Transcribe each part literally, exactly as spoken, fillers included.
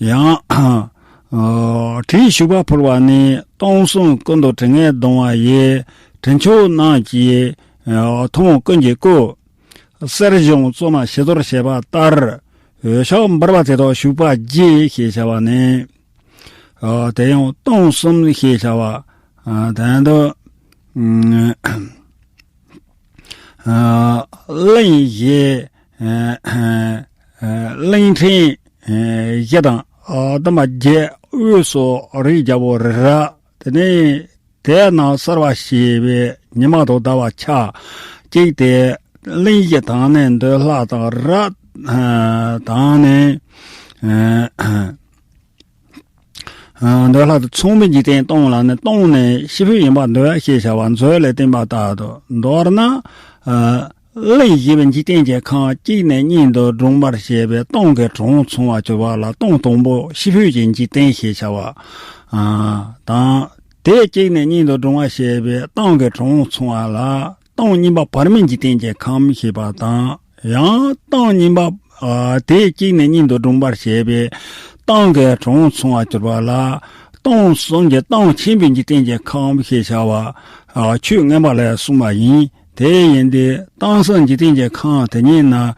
ཡང་། ཨ། དྲི་ཞུགས་པ་ཕུལ་བ་ནི། སྟོང་གསུམ་ཀུན་ཏུ་དྲི་ངད་གདུང་བ་ཡི། དྲི་མཆོག་རྣམས་ཀྱིས། ཨ། ཐུན་མོང་ཀུན་གྱི་སྐུ། གསེར་གཞོང་བཙོ་མ་བྱི་དོར་བྱས་པ་ལྟར། འོད་ཆགས་འབར་བ་དེ་དག་ཞུགས་པ་བགྱིས་ཞེས་བྱ་བ་ནི། ཨ། དེ་ཡང་སྟོང་གསུམ་ཞེས་བྱ་བ། ཨ། དོན་དུ། ཨ། གླིང་བཞི། ཨ། གླིང་ཕྲན་བཞི་དང་། ཨ། འདབ་མ་བརྒྱད་དབུས་སུ་རིའི་རྒྱལ་པོ་རི་རབ། དེ་ནས་དེ་རྣམས་གསལ་བར་བྱེད་པའི་ཉི་མ་དང་ཟླ་བ་ཆ་གཅིག་སྟེ། གླིང་བཞི་དང་ནི་འདོད་ལྷ་དང་། རི་རབ་དང་ནི། ཨ། འདོད་ལྷ་དང་། མཚུངས་པའི་འཇིག་རྟེན་སྟོང་ལ་ནི། སྟོང་ནི་སྤྱི་ཕུད་ཡིན་པར་འདོད་ཞེས་བྱ་བ་མཛོད་ལས་བསྟན་པ་ལྟར་དུ། མདོར་ན། ཨ། གླིང་བཞི་པའི་འཇིག་རྟེན་གྱི་ཁམས་གཅིག་ནས་གཉིས་སུ་བགྲངས་པར་བྱས་པའི་སྟོང་གི་གྲངས་མཚུངས་པར་གྱུར་པ་ལ། སྟོང་དང་པོ་སྤྱི་ཕུད་ཀྱི་འཇིག་རྟེན་ཞེས་བྱ་བ། ཨ། དང་། དེ་གཅིག་ནས་གཉིས་སུ་བགྲངས་པར་བྱས་པའི་སྟོང་གི་གྲངས་མཚུངས་པ་ལ། སྟོང་གཉིས་པ་བར་མའི་འཇིག་རྟེན་གྱི་ཁམས་ཞེས་པ་དང་། ཡང་སྟོང་གཉིས་པ། ཨ། དེ་གཅིག་ནས་གཉིས་སུ་བགྲངས་པར་བྱས་པའི་སྟོང་གི་གྲངས་མཚུངས་པར་གྱུར་པ་ལ། སྟོང་གསུམ་གྱི་སྟོང་ཆེན་པོའི་འཇིག་རྟེན་གྱི་ཁམས་ཞེས་བྱ་བ། ཨ། ཆོས་མངོན་པ་ལས་གསུངས་པ་ཡིན། དེ་ཡིན་ཏེ། སྟོང་གསུམ་འཇིག་རྟེན་གྱི་ཁམས་དེ་ཉིད་ན། ཨ།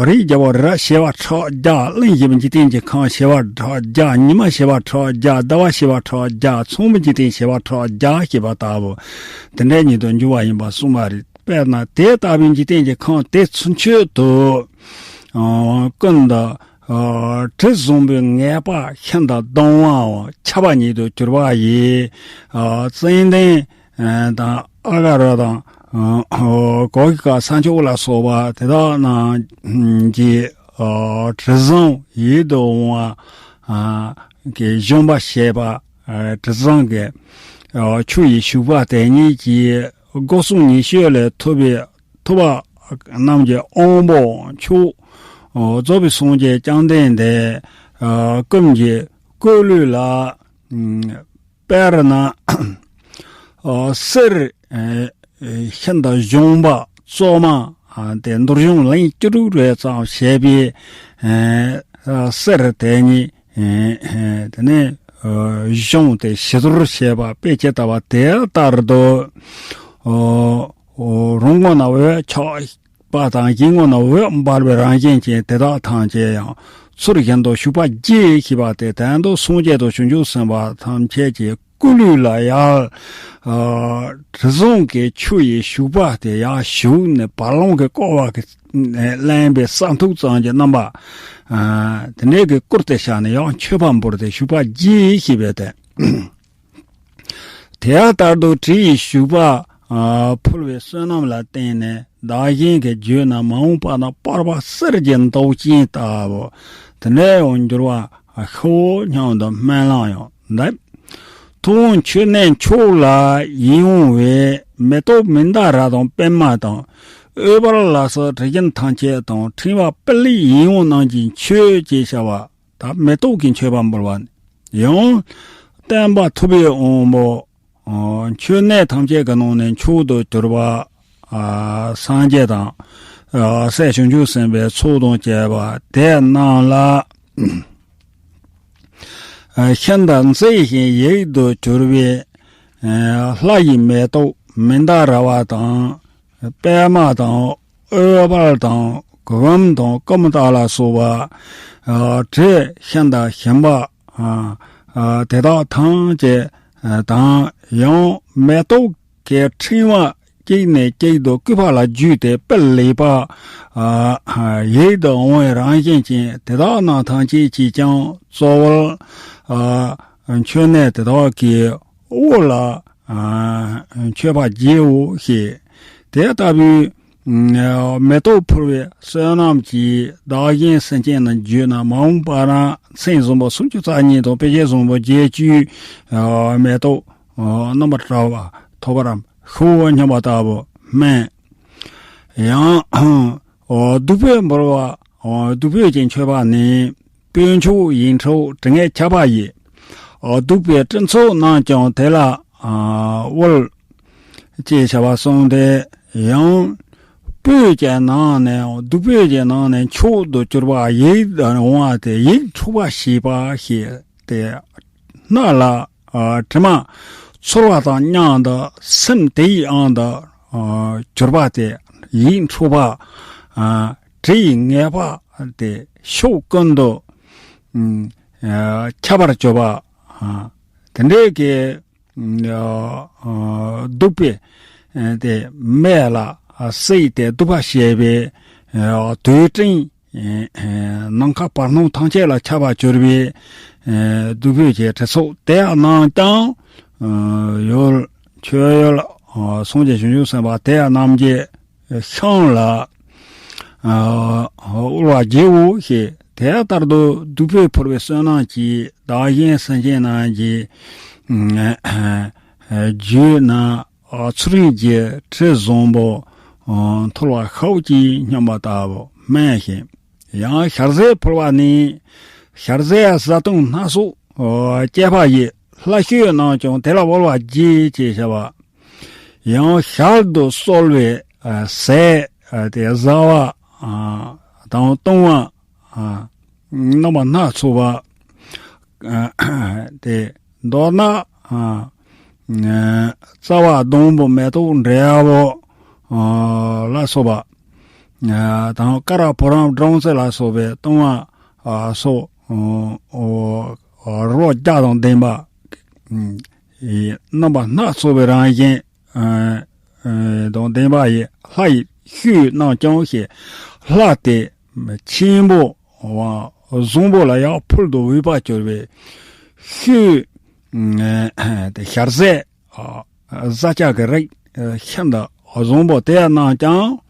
རིའི་རྒྱལ་པོ་རི་རབ་བྱེ་བ་ཕྲག་བརྒྱ། གླིང་བཞི་པའི་འཇིག་རྟེན་གྱི་ཁམས་བྱེ་བ་ཕྲག་བརྒྱ། ཉི་མ་བྱེ་བ་ཕྲག་བརྒྱ། ཟླ་བ་བྱེ་བ་ཕྲག་བརྒྱ། མཚུངས་པའི་འཇིག་རྟེན་བྱེ་བ་ཕྲག་བརྒྱ་ཞེས་པ་ལྟ་བུ། དེ་འདྲ་ཉིད་དུ་འགྱུར་བ་ཡིན་པར་གསུངས་པ་རེད། དཔེར་ན་དེ་ལྟ་བུའི་འཇིག་རྟེན་གྱི་ཁམས་དེ་ཚུན་ཆད་དུ། ཨ། ཀུན་ཏུ། ཨ། དྲི་བཟང་པོའི་ངད་པ་ཤིན་ཏུ་ལྡང་བའམ་ཁྱབ་པ་ཉིད་དུ་གྱུར་པ་ཡིས། ཨ། ཙན་དན་དང་། ཨ་ག་རུ་དང་། ཨ། ཀོ་ཀི་ཀ་ས་མཆོག་ལ་སོགས་པ་དེ་དག་རྣམས་ཀྱི། ཨ། དྲི་བཟང་ཡིད་དུ་འོང་བ། ཨ། གི་བཞོན་པ་བྱས་པ། ཨ། དྲི་བཟང་གི། ཨ། ཆུ་ཡིས་ཞུགས་པ་དེ་ཉིད་ཀྱིས། སྒོ་གསུམ་ཉེ་ཤོས་ལས་ཐོབ་པའི། ཐོབ་པ་རྣམས་ཀྱི་དབང་པོ་མཆོག། ཨ། རྫོགས་པའི་སངས་རྒྱས་བཅོམ་ལྡན་འདས། ཨ། ཀུན་གྱི་སྐུ་ལུས་ལ། ཨ། དཔེར་ན། ཨ། གསེར། ཨ། ཤིན་ཏུ་བཞོན་པ་བཙོ་མ། ཨ། དེ་ནོར་བཞོན་ལན་བཅུ་དྲུག་རེ་ཙམ་བྱས་པའི། ཨ། གསེར་དེ་ཉིད། ཨ། དེ་ནས། ཨ། བཞོན་ཏེ་བྱི་དོར་བྱས་པ་དཔེ་ཇི་ལྟ་བ་དེ་ལྟར་དུ། ཨ། རང་ངོས་ན་འོད་ཆགས། པ་དང་། གཞན་ངོས་ན་འོད་འབར་བའི་རང་བཞིན་ཅན་དེ་དག་ཐམས་ཅད་ཡང་ཚུལ་བཞིན་དུ་ཞུགས་པར་བགྱིས་ཞེས་པ་སྟེ། དོན་དུ་སངས་རྒྱས་དང་བྱང་ཆུབ་སེམས་དཔའ་ཐམས་ཅད་ཀྱི་སྐུ་ལུས་ལ་ཡང་། ཨ། དྲི་བཟང་གི་ཆུ་ཡིས་ཞུགས་པ་སྟེ། ཡར་ཞུགས་ནས་བ་ལང་གི་ཀོ་བ་གིས་བརླན་པའི་ས་མཐུག་ཙམ་གྱི་རྣམ་པ། ཨ། དེ་འདྲའི་གི་བསྐུར་ཏེ་བཞག་ནས། ཡང་མཆོད་པ་འབུལ་ཏེ་ཞུགས་པར་བགྱིས་ཞེས་པ་སྟེ། དེ་ལྟར་དུ་དྲི་ཡིས་ཞུགས་པ། ཨ། ཕུལ་བའི་བསོད་ནམས་ལ་བརྟེན་ནས། བདག་གཞན་གྱི་རྒྱུད་ན་མ་འོངས་པ་ན། སྤར་བ་གསེར་གྱི་མདོག་ཅན་ལྟ་བུ་དེ་འདྲའི་ཡང་འགྱུར་བ་ཤོག་སྙམ་དུ་སྨོན་ལམ་ཡང་འདེབས། ཐུབ་དབང་མཆོད་གནས་མཆོག་ལ་ཡིད་འོང་བའི། མེ་ཏོག་མན་དཱ་ར་དང་པདྨ་དང་། ཨོལ་པ་ལ་སོགས་དྲི་ཅན་ཐམས་ཅད་དང་། ཕྲེང་བ་པི་ལི་ཡིད་འོང་རྣམས་ཀྱིས་མཆོད་ཅེས་བྱ་བ། ད་མེ་ཏོག་གི་མཆོད་པ་འབུལ་བ། ཡང་སྟོན་པ་ཐུབ་པའི་དབང་པོ། ཨ། མཆོད་གནས་ཐམས་ཅད་ཀྱི་ནང་ནས་མཆོག་ཏུ་གྱུར་པ། ཨ། སངས་རྒྱས་དང་། ཨ། སྲས་བྱང་ཆུབ་སེམས་དཔའི་ཚོགས་དང་བཅས་པ་དེ་རྣམས་ལ། ཨ། ཤིན་ཏུ་མཛེས་ཤིང་ཡིད་དུ་གྱུར་པའི། ཨ། ལྷ་ཡི་མེ་ཏོག་མན་དཱ་ར་བ་དང་། པདྨ་དང་། ཨོལ་པ་དང་། གུ་གུམ་དང་། ཀུ་མུ་ད་ལ་སོགས་པ། ཨ། དྲི་ཤིན་ཏུ་ཞིམ་པ། ཨ། ཨ། དེ་དག་ཐམས་ཅད། ཨ། དང་། ཡང་མེ་ཏོག་གི་ཕྲེང་བ་གཅིག་ནས་གཅིག་ཏུ་བརྐོས་པ་ལ་བརྒྱུད་དེ་སྤུ་ལེགས་པ། ཨ། ཡིད་དུ་འོང་བའི་རང་བཞིན་ཅན་དེ་དག་རྣམས་ཐམས་ཅད་ཀྱིས་ཀྱང་གཙོ་བོར། ཨ། མཆོད་གནས་དེ་དག་གི་དབུ་ལ། ཨ། མཆོད་པར་བགྱིའོ་ཞེས། དེ་ལྟ་བུའི། ཨ། མེ་ཏོག་ཕུལ་བའི་བསོད་ནམས་ཀྱིས། བདག་གཞན་སེམས་ཅན་རྣམས་རྒྱུད་ན་མ་འོངས་པ་ན། མཚན་བཟང་པོ་སུམ་ཅུ་རྩ་གཉིས་དང་། དཔེ་བྱད་བཟང་པོ་བརྒྱད་ཅུའི། ཨ། མེ་ཏོག་ཨ། རྣམ་པར་བཀྲ་བ་ཐོབ་པར་ཤོག་སྙམ་པ་ལྟ་བུ་སྨོན། ཡང་། ཨ། བདུག་སྤོས་འབུལ་བ། ཨ། བདུག་སྤོས་ཀྱི་མཆོད་པ་ནི། སྤོས་མཆོག་ཡིད་འཕྲོག་དྲི་ངད་ཁྱབ་པ་ཡིས། ཨ། བདུག་པའི་སྤྲིན་ཚོགས་རྣམས་ཀྱང་དེ་ལ། ཨ། དབུལ། ཅེས་བྱ་བ་གསུངས་ཏེ། ཡང་། སྤོས་ཀྱི་ནང་ནས་བདུག་སྤོས་ཀྱི་ནང་ནས་མཆོག་ཏུ་གྱུར་པ་ཡིད་འོང་བ་དེ་ཡིད་འཕྲོག་པ་ཞེས་པ་ཞེས་ཏེ། སྣ་ལ་ཨ་དྲི་མ་ཚོར་བ་དང་མཉམ་དུ་སེམས་དེ་ཡི་དབང་དུ་ཨ་གྱུར་པ་དེ་ཡིད་འཕྲོག་པ། ཨ་དྲི་ཡི་ངད་པ་དེ་ཕྱོགས་ཀུན་ཏུ་ཨ་ཁྱབ་པར་གྱུར་པ། ཨ་དེ་འདྲའི་གི་ཨ་ཨ་བདུག་པས་དེ་མེ་ལ་བསྲེགས་ཏེ་བདུག་པ་བྱས་པའི་ཨ་དུད་སྤྲིན། ཨེ་ཨེ་ནམ་མཁའ་བར་སྣང་ཐམས་ཅད་ལ་ཁྱབ་པར་གྱུར་པའི་ཨེ་བདུག་སྤོས་ཀྱི་དྲི་ཚོགས་དེ་ཡང་རྣམས་ཀྱང་ཨ་ཡུལ་མཆོད་ཡུལ་ཨ་སངས་རྒྱས་བྱང་ཆུབ་སེམས་དཔའ་དེ་ཡང་རྣམས་ཀྱི་ཤིང་ལ་ཨ་དབུལ་བ་བགྱིའོ་ཞེས། དེ་ལྟར་དུ་བདུག་སྤོས་ཕུལ་བའི་བསོད་ནམས་ཀྱིས་བདག་གཞན་སེམས་ཅན་རྣམས་ཀྱི་ཨ་ཨ་རྒྱུད་ན་ཨ་ཚུལ་ཁྲིམས་ཀྱི་དྲི་བཟང་པོ་ཨ་འཐོལ་བ་ཤའུ་ཅིས་སྙོམས་པ་ལྟ་བུ་སྨྲས་ཤིང་། ཡང་ཞལ་ཟས་ཕུལ་བ་ནི། ཞལ་ཟས་བཟའ་བཏུང་སྣ་ཚོགས་ཨ་བཅས་པ་ཡི་ལྷ་བཤོས་རྣམས་ཀྱང་དེ་ལ་དབུལ་བ་བགྱིད་ཅེས་བྱ་བ། ཡང་ཞལ་དུ་གསོལ་བའི་ཨ་ཟས་ཨ་དེ་བཟའ་བ་ཨ་དང་བཏུང་བ་ཨ་རྣམ་པ་སྣ་ཚོགས་པ་ཨ་དེ་མདོར་ན་ཨ་ཨ་རྩ་བ་སྡོང་པོ་མེ་ཏོག་འབྲས་བུ་ཨ་ལ་སོགས་པ། ཨ་དང་ཀ་ར་བུ་རམ་སྦྲང་རྩི་ལ་སོགས་པའི་བཏུང་བ་ཨ་སོགས་ཨ་ཨ་རོ་བརྒྱ་དང་ལྡན་པ་ཨ་རྣམ་པ་སྣ་ཚོགས་པའི་རང་བཞིན་ཨ་ཨ་དང་ལྡན་པ་ཡི་ལྷ་ཡི་བཤོས་རྣམས་ཀྱང་ཞེས། ལྷ་དེ་ཆེན་པོ་བཟང་པོ་ལ་ཡང་ཕུལ་དུ་འོས་པ་གྱུར་པའི་བཤོས་ཨ་དེ་ཞལ་ཟས་ཨ་བཟའ་བཅའ་གི་རིགས་ཨ་ཤིན་ཏུ་བཟང་པོ་དེ་རྣམས་ཀྱང་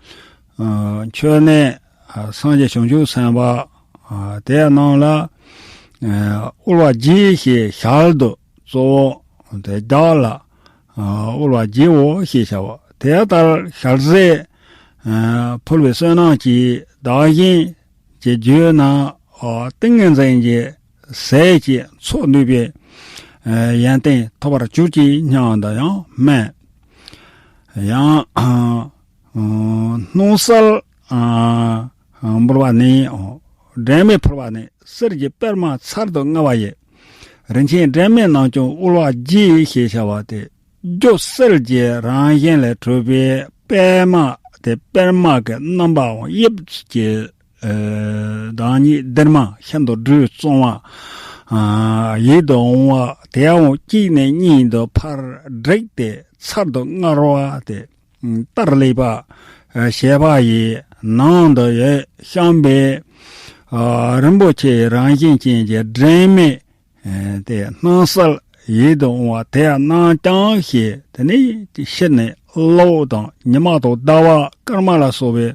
ཨ་མཆོད་གནས་ཨ་སངས་རྒྱས་བྱང་ཆུབ་སེམས་དཔའ་ཨ་དེ་རྣམས་ལ་ཨ་དབུལ་བ་བགྱིད་ཞེས་ཞལ་དུ་གཙོ་བོ་དེ་བདག་ལ་ཨ་དབུལ་བ་བགྱིའོ་ཞེས་བྱ་བ། དེ་ལྟར་ཞལ་ཟས་ཨ་ཕུལ་བའི་བསོད་ནམས་ཀྱིས་བདག་གཞན་གྱི་རྒྱུད་ན་ཨ་ཏིང་ངེ་འཛིན་གྱི་ཟས་ཀྱི་ཚོགས་ནུས་པའི་ཨ་ཡོན་ཏན་ཐོབ་པར་གྱུར་ཅིག་སྙམ་དུ་ཡང་སྨྲས། ཡང་ཨ་སྣང་གསལ་ཨ་འབུལ་བ་ནི། སྒྲོན་མེ་ཕུལ་བ་ནི་གསེར་གྱི་པདྨ་ཚར་དུ་དངར་བ་ཡི། རིན་ཆེན་སྒྲོན་མེ་རྣམས་ཀྱང་དབུལ་བ་བགྱིད་ཞེས་བྱ་བ་སྟེ། རྒྱུ་གསེར་གྱི་རང་བཞིན་ལས་གྲུབ་པའི་པདྨ་དེ་པདྨ་གི་རྣམ་པའང་དབྱིབས་ཀྱི་ཨ་བདག་ཉིད་ལྡན་མ་ཤིན་ཏུ་སྦྲུལ་གཙང་བ་ཨ་ཡིད་དུ་འོང་བ་དེའང་གཅིག་ནས་གཉིས་དུ་ཕར་བསྒྲིགས་ཏེ་ཚར་དུ་དངར་བ་སྟེ། ལྟར་ལེགས་པ་ཞེས་པ་ཡི་ནང་དུ་ཡོད་བཤམས་པའི་ཨ་རིན་པོ་ཆེའི་རང་བཞིན་ཅན་གྱི་སྒྲོན་མེ་ཨ་དེ་སྣང་གསལ་ཡིད་དུ་འོང་བ་དེ་རྣམས་ཀྱང་ཞེས། དེ་ནས་ཕྱིར་ནི་གློག་དང་ཉི་མ་དང་ཟླ་བ་སྐར་མ་ལ་སོགས་པའི་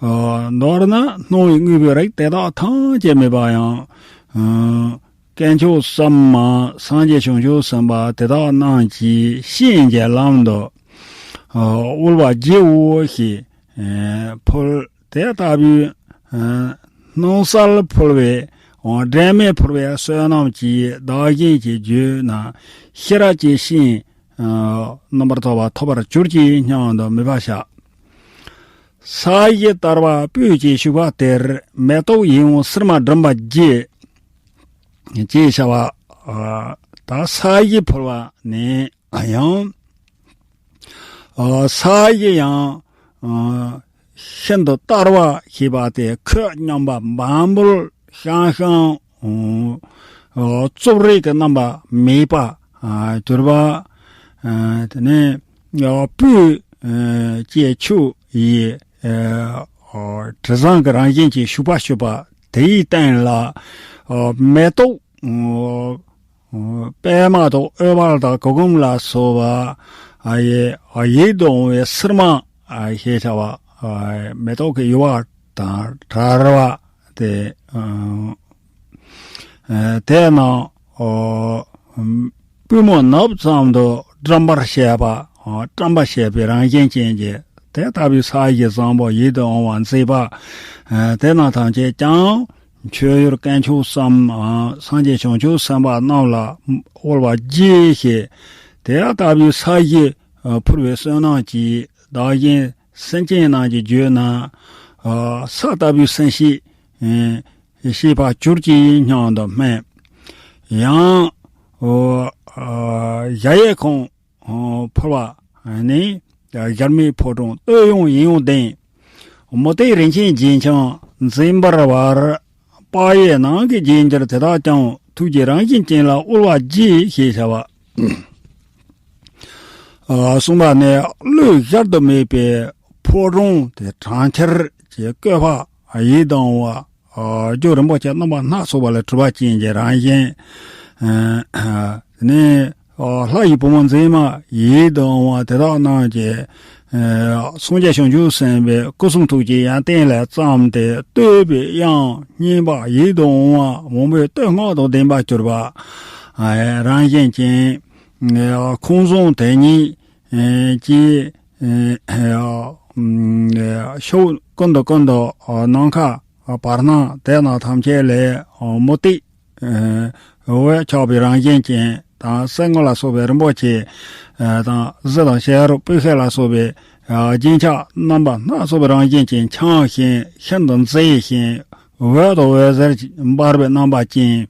ཨ་མདོར་ན་སྣང་བའི་དངོས་པོའི་རིགས་དེ་དག་ཐམས་ཅད་མེད་པ་ཡང་ཨ་དཀོན་མཆོག་གསུམ་མ་སངས་རྒྱས་བྱང་ཆུབ་སེམས་དཔའ་དེ་དག་རྣམས་ཀྱི་བཤེས་གཉེན་གྱི་ལམ་དུ་ཨ་དབུལ་བ་བགྱིའོ་ཞེས་ཨ་ཕུལ། དེ་ལྟ་བུའི་ཨ་སྣང་གསལ་ཕུལ་བའི་ཨ་སྒྲོན་མེ་ཕུལ་བའི་བསོད་ནམས་ཀྱིས་བདག་གཞན་གྱི་རྒྱུད་ན་ཤེས་རབ་ཀྱི་ཤིང་ཨ་རྣམ་པར་དག་པ་ཐོབ་པར་གྱུར་ཅིག་སྙམ་དུ་མོས་པ་བྱ། ས་གཞི་བསྟར་བ་སྤོས་ཀྱིས་བྱུགས་པ་དེར་མེ་ཏོག་ཡིད་འོང་སིལ་མ་བསྒྲིམ་པར་བགྱི། ཅེས་བྱ་བ། ཨ་ད་ས་གཞི་ཕུལ་བ་ནི་ཡང་ཨ་ས་གཞི་ཡང་ཨ་ཤིན་ཏུ་བསྟར་བ་ཞེས་པ་སྟེ་ཁོད་སྙོམས་པ་འབའ་འབུལ་ཤང་ཤང་ཨ་རྩུབ་རིགས་ཀྱི་རྣམ་པ་མེད་པ་ཨ་གྱུར་པ། ཨ་དེ་ནས་ཨ་སྤོས་ཨ་ཀྱི་ཆུ་ཡི་ཨ་དྲི་བཟང་གི་རང་བཞིན་གྱིས་བྱུག་པ་བྱུག་པ་དེའི་སྟེང་ལ་ཨ་མེ་ཏོག་ཨ་པད་མ་དང་ཨོལ་ཝ་དང་གུར་གུམ་ལ་སོགས་པ་ཨ་ཡི་ཨ་ཡིད་དུ་འོང་བའི་སིལ་མ་ཨ་ཞེས་བྱ་བ་ཨ་མེ་ཏོག་གི་ཡུ་བ་དང་བྲལ་བ་དེ་ཨ་ཨ་དེ་རྣམས་ཨ་པུས་མོ་ནུབ་ཙམ་དུ་བསྒྲིམ་པར་བྱེད་པ་ཨ་བཀྲམ་པར་བྱེད་པའི་རང་བཞིན་ཅན་གྱི་དེ་ལྟ་བུའི་ས་གཞི་བཟང་པོ་ཡིད་དུ་འོང་བ་མཛེས་པ་ཨ་དེ་རྣམས་ཐམས་ཅད་ཀྱང་། མཆོད་ཡུལ་དཀོན་མཆོག་གསུམ་ཨ་སངས་རྒྱས་བྱང་ཆུབ་སེམས་དཔའ་རྣམས་ལ་དབུལ་བ་བགྱི་ཞེས། དེ་ལྟ་བུའི་ས་གཞི་ཨ་ཕུལ་བའི་བསོད་ནམས་ཀྱིས་བདག་གཞན་ སེམས་ཅན་རྣམས་ཀྱི་རྒྱུད་ན་ས་ལྟ་བུའི་སེམས་ཤེས་ཤེས་པར་གྱུར་ཅིག་སྙམ་དུ་སྨོན། ཡང་གཞལ་ཡས་ཁང་ཕུར་བ་ནི་གཞལ་མེད་ཕོ་བྲང་སྟོད་དབྱངས་ཡིད་འོང་ལྡན། མུ་སྟེགས་རིན་ཆེན་རྒྱན་འཆང་འཛིན་པར་བར། དཔག་ཡས་ནང་གི་རྒྱན་གྱུར་དེ་དག་ཀྱང་། ཐུགས་ཀྱི་རང་བཞིན་ཅན་ལ་དབུལ་བ་བགྱིད། ཞེས་བྱ་བ་གསུངས་པ་ནི། བློས་བཞག་ཏུ་མེད་པའི་ཕོ་བྲང་དེ་གྲང་ཁྱེར་གྱི་བཀོད་པ་ཡིད་དུ་འོང་བ། རྒྱུ་རིན་པོ་ཆེ་རྣམ་པ་སྣ་ཚོགས་པ་ལས་གྲུབ་པ་ཅན་གྱི་རང་བཞིན་ནི། ལྷ་ཡི་བུ་མོ་མཛེས་མ་ཡིད་དུ་འོང་བ་དེ་དག་རྣམས་ཀྱིས། སངས་རྒྱས་བྱང་ཆུབ་སེམས་དཔའི་སྐུ་གསུང་ཐུགས་ཀྱི་ཡང་སྟེང་ལས་བརྩམས་ཏེ་བསྟོད་པའི་དབྱངས་སྙན་པ་ཡིད་དུ་འོང་བ་མང་པོའི་བསྟོད་བསྔགས་དང་ལྡན་པར་གྱུར་པ་རང་བཞིན་ཅན། ཁང་བཟང་དེ་ཉིད་ཀྱི་ཕྱོགས་ཀུན་ཏུ་ཀུན་ཏུ་ནམ་མཁའ་བར་སྣང་དེ་རྣམས་ཐམས་ཅད་ལས་མུ་སྟེགས་འོད་ཆགས་པའི་རང་བཞིན་ཅན་དང་། གསེར་དངུལ་ལ་སོགས་པའི་རིན་པོ་ཆེ་དང་། གཟི་དང་བྱ་རུང་སྤོས་སྐྱེས་ལ་སོགས་པའི་རྒྱན་ཆ་རྣམ་པ་སྣ་ཚོགས་པའི་རང་བཞིན་ཅན་འཆང་ཞིང་ཤིན་ཏུ་མཛེས་ཤིང་། འོད་དང་འོད་ཟེར་འབར་བའི་རྣམ་པ་ཅན།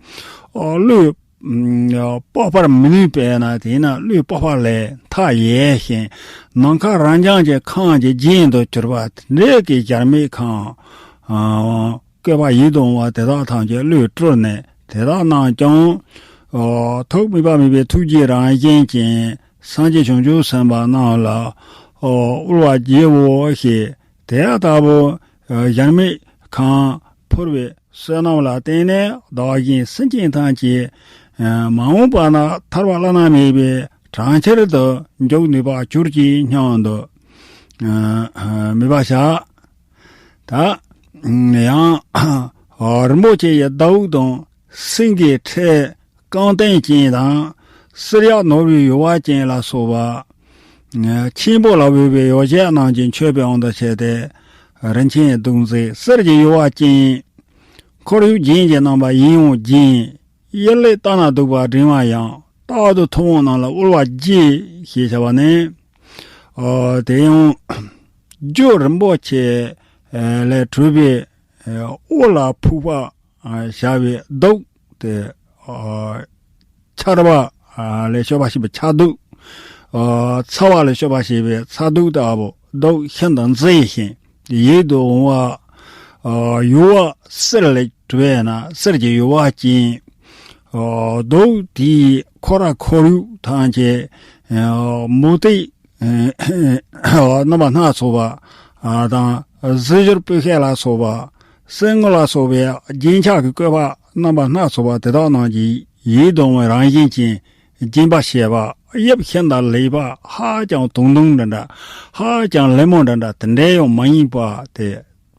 བློས་དཔོག་པར་མི་ནུས་པས་ན། དེས་ན་བློས་དཔོག་པ་ལས་མཐའ་ཡས་ཤིང་། ནམ་མཁའ་རབ་འབྱམས་ཀྱི་ཁམས་ཀྱི་རྒྱན་དུ་གྱུར་པ་དེ་འདྲའི་གི་གཞལ་མེད་ཁང་བཀོད་པ་ཡིད་དུ་འོང་བ་དེ་དག་ཐམས་ཅད་བློས་སྤྲུལ་ནས། དེ་དག་རྣམས་ཀྱང་ཐོག་མེད་པ་མེད་པའི་ཐུགས་རྗེའི་རང་བཞིན་ཅན་སངས་རྒྱས་བྱང་ཆུབ་སེམས་དཔའ་རྣམས་ལ་དབུལ་བ་བགྱིའོ་ཞེས། དེ་ལྟ་བུ་གཞལ་མེད་ཁང་ཕུར་བའི་བསོད་ནམས་ལ་བརྟེན་ནས་བདག་གཞན་སེམས་ཅན་ཐམས་ཅད་མ་འོངས་པ་ན་ཐར་པ་བླ་ན་མེད་པའི་གྲོང་ཁྱེར་དུ་འཇུག་ནུས་པར་གྱུར་ཅིག་སྙམ་དུ་མོས་པ་བྱ། ད་ཡང་རིན་པོ་ཆེ་ཡི་མདོག་དང་། སེང་གེའི་ཁྲི་རྐང་སྟེང་ཅན་དང་། གསེར་གཡག་ནོར་བུའི་ཡུ་བ་ཅན་ལ་སོགས་པ། ཆེན་པོ་ལ་འོས་པའི་ཡོ་བྱད་རྣམས་ཀྱིས་མཆོད་པའི་དབང་དུ་བྱས་ཏེ། རིན་ཆེན་གདུགས་མཛེས་གསེར་གྱི་ཡུ་བ་ཅན། ཁོར་ཡུག་རྒྱན་གྱི་རྣམ་པ་ཡིད་འོང་ལྡན། གཡུལ་ལས་ལྟ་ན་སྡུག་པ་དྲན་པ་ཡང་། རྟག་ཏུ་ཐུབ་དབང་རྣམས་ལ་དབུལ་བ་བགྱིད། ཞེས་བྱ་བ་ནི། དེ་ཡང་རྒྱུ་རིན་པོ་ཆེ་ལས་གྲུབ་པའི་དབུ་ལ་ཕུག་པ་བྱ་བའི་མདོག་དེ། ཆར་པ་ལས་སྐྱོབ་པ་ཞེས་པའི་ཆར་གདུགས། ཚ་བ་ལས་སྐྱོབ་པ་ཞེས་པའི་ཚ་གདུགས་ལྟ་བུ་མདོག་ཤིན་ཏུ་མཛེས་ཤིང་ཡིད་དུ་འོང་བ། ཡུ་བ་གསེར་ལས་གྲུབ་པས་ན་གསེར་གྱི་ཡུ་བ་ཅན། མདོག་དེའི་ཁོ་ར་ཁོར་ཡུག་ཐམས་ཅད་མུ་སྟེགས་རྣམ་པ་སྣ་ཚོགས་པ་དང་། གཟི་བྱུར་སྤོས་སྐྱེས་ལ་སོགས་པ། གསེར་དངུལ་ལ་སོགས་པའི་རྒྱན་ཆ་གི་བཀོད་པ་རྣམ་པ་སྣ་ཚོགས་པ་དེ་དག་རྣམས་ཀྱིས་ཡིད་དུ་འོང་བའི་རང་བཞིན་ཅན། སྦྱིན་པ་བྱེད་པ་དབྱིབས་ཤིན་ཏུ་ལེགས་པ། ཧ་ཅང་དུང་དུང་འདྲ་འདྲ། ཧ་ཅང་ལེབ་མོ་འདྲ་འདྲ་དེ་འདྲའི་ཡང་མ་ཡིན་པ་དེ།